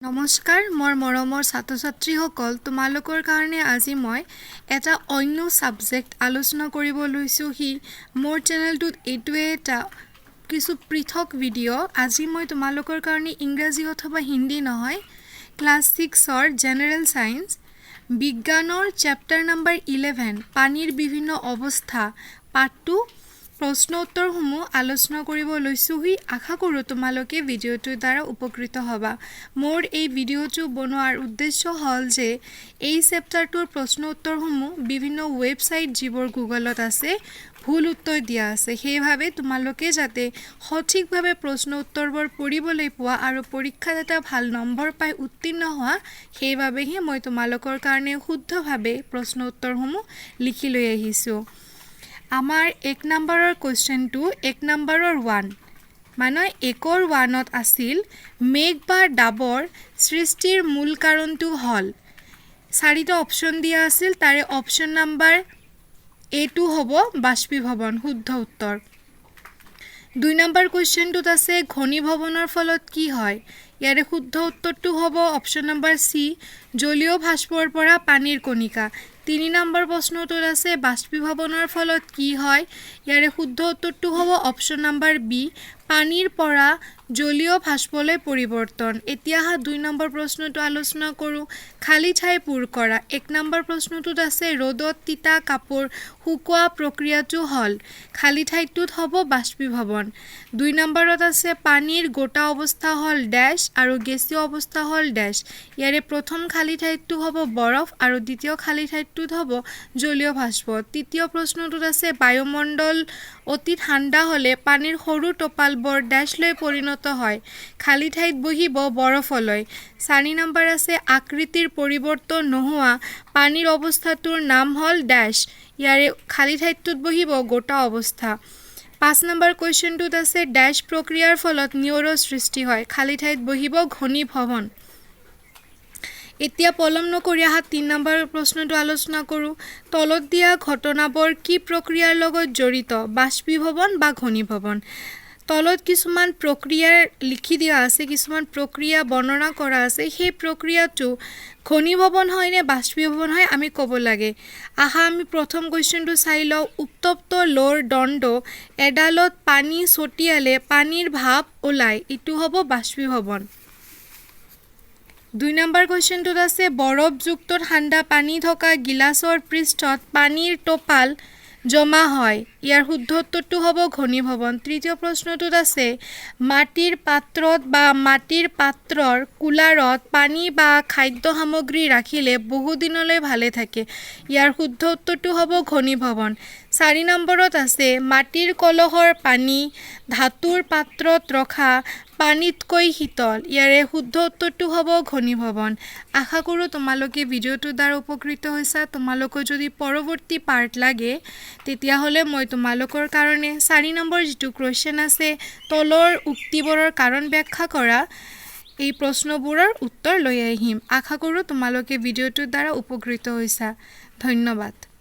নমস্কাৰ, মোৰ মৰমৰ ছাত্ৰ ছাত্ৰীসকল। তোমালোকৰ কাৰণে আজি মই এটা অন্য ছাবজেক্ট আলোচনা কৰিব লৈছোঁহি। মোৰ চেনেলটোত এইটোৱে এটা কিছু পৃথক ভিডিঅ'। আজি মই তোমালোকৰ কাৰণে ইংৰাজী অথবা হিন্দী নহয়, ক্লাছ 6ৰ জেনেৰেল ছায়েন্স বিজ্ঞানৰ চেপ্টাৰ নাম্বাৰ 11, পানীৰ বিভিন্ন অৱস্থা, পাঠটো প্ৰশ্ন উত্তৰসমূহ আলোচনা কৰিব লৈছোঁহি। আশা কৰোঁ তোমালোকে ভিডিঅ'টোৰ দ্বাৰা উপকৃত হ'বা। মোৰ এই ভিডিঅ'টো বনোৱাৰ উদ্দেশ্য হ'ল যে এই চেপ্টাৰটোৰ প্ৰশ্ন উত্তৰসমূহ বিভিন্ন ৱেবছাইট, যিবোৰ গুগলত আছে, ভুল উত্তৰ দিয়া আছে। সেইবাবে তোমালোকে যাতে সঠিকভাৱে প্ৰশ্ন উত্তৰবোৰ পঢ়িবলৈ পোৱা আৰু পৰীক্ষাত এটা ভাল নম্বৰ পাই উত্তীৰ্ণ হোৱা, সেইবাবেহে মই তোমালোকৰ কাৰণে শুদ্ধভাৱে প্ৰশ্ন উত্তৰসমূহ লিখি লৈ আহিছোঁ। আমাৰ 1 নম্বৰৰ কুৱেশ্যনটো, 1 নম্বৰৰ 1, মানে 1ৰ 1ত আছিল, মেঘ বা ডাৱৰ সৃষ্টিৰ মূল কাৰণটো হ'ল। চাৰিটা অপশ্যন দিয়া আছিল, তাৰে অপশ্যন নাম্বাৰ এটো হ'ব বাষ্পীভৱন, শুদ্ধ উত্তৰ। 2 নম্বৰ কুৱেশ্যনটোত আছে, ঘনীভৱনৰ ফলত কি হয়? ইয়াৰে শুদ্ধ উত্তৰটো হ'ব অপশ্যন নম্বৰ চি, জলীয় ভাস্পৰ পৰা পানীৰ কণিকা। 3 নম্বৰ প্ৰশ্নটোত আছে, বাষ্পীভৱনৰ ফলত কি হয়? ইয়াৰে শুদ্ধ উত্তৰটো হ'ব অপশ্যন নম্বৰ বি, পানীৰ পৰা জলীয় ভাস্পলৈ পৰিৱৰ্তন। এতিয়া আহা 2 নম্বৰ প্ৰশ্নটো আলোচনা কৰোঁ। খালী ঠাই পূৰ কৰা। 1 নম্বৰ প্ৰশ্নটোত আছে, ৰ'দত তিতা কাপোৰ শুকোৱা প্ৰক্ৰিয়াটো হ'ল। খালী ঠাইটোত হ'ব বাষ্পীভৱন। 2 নম্বৰত আছে, পানীৰ গোটা অৱস্থা হ'ল ডেছ আৰু গেছীয় অৱস্থা হ'ল ডেছ। ইয়াৰে প্ৰথম খালী ঠাইটো হ'ব বৰফ আৰু দ্বিতীয় খালী ঠাইটোত হ'ব জলীয় ভাস্প। তৃতীয় প্ৰশ্নটোত আছে, বায়ুমণ্ডল অতি ঠাণ্ডা হ'লে পানীৰ সৰু টোপালবোৰ ডেছলৈ পৰিণত হয়। খালী ঠাইত বহিব বৰফলৈ। 4 নম্বৰ আছে, আকৃতিৰ পৰিৱৰ্তন নোহোৱা পানীৰ অৱস্থাটোৰ নাম হ'ল ডেছ। ইয়াৰে খালী ঠাইটোত বহিব গোটা অৱস্থা। 5 নম্বৰ কুৱেশ্যনটোত আছে, ডেছ প্ৰক্ৰিয়াৰ ফলত নিয়ৰৰ সৃষ্টি হয়। খালী ঠাইত বহিব ঘনীভৱন। এতিয়া পলম নকৰি আহা 3 নম্বৰ প্ৰশ্নটো আলোচনা কৰোঁ। তলত দিয়া ঘটনাবোৰ কি প্ৰক্ৰিয়াৰ লগত জড়িত? বাষ্পীভৱন বা ঘনীভৱন। তলত কিছুমান প্ৰক্ৰিয়া লিখি দিয়া আছে, কিছুমান প্ৰক্ৰিয়া বৰ্ণনা কৰা আছে। সেই প্ৰক্ৰিয়াটো ঘনীভৱন হয় নে বাষ্পীভৱন হয়, আমি ক'ব লাগে। আহা আমি প্ৰথম কুৱেশ্যনটো চাই লওঁ। উত্তপ্ত লোৰ দণ্ড এডালত পানী ছটিয়ালে পানীৰ ভাপ ওলায়। এইটো হ'ব বাষ্পীভৱন। 2 নম্বৰ কুৱেশ্যনটোত আছে, বৰফযুক্ত ঠাণ্ডা পানী থকা গিলাচৰ পৃষ্ঠত পানীৰ টোপাল জমা হয়। ইয়াৰ শুদ্ধ উত্তৰটো হ'ব ঘনীভৱন। তৃতীয় প্ৰশ্নটোত আছে, মাটিৰ পাত্ৰত বা মাটিৰ পাত্ৰৰ কুলাৰত পানী বা খাদ্য সামগ্ৰী ৰাখিলে বহুদিনলৈ ভালে থাকে। ইয়াৰ শুদ্ধ উত্তৰটো হ'ব ঘনীভৱন। 4 নম্বৰত আছে, মাটিৰ কলহৰ পানী ধাতুৰ পাত্ৰত ৰখা পানীতকৈ শীতল। ইয়াৰে শুদ্ধ উত্তৰটো হ'ব ঘনীভৱন। আশা কৰোঁ তোমালোকে ভিডিঅ'টোৰ দ্বাৰা উপকৃত হৈছা। তোমালোকৰ যদি পৰৱৰ্তী পাৰ্ট লাগে, তেতিয়াহ'লে মই তোমালোকৰ কাৰণে 4 নম্বৰ যিটো কুৱেশ্যন আছে, তলৰ উক্তিবোৰৰ কাৰণ ব্যাখ্যা কৰা, এই প্ৰশ্নবোৰৰ উত্তৰ লৈ আহিম। আশা কৰোঁ তোমালোকে ভিডিঅ'টোৰ দ্বাৰা উপকৃত হৈছা। ধন্যবাদ।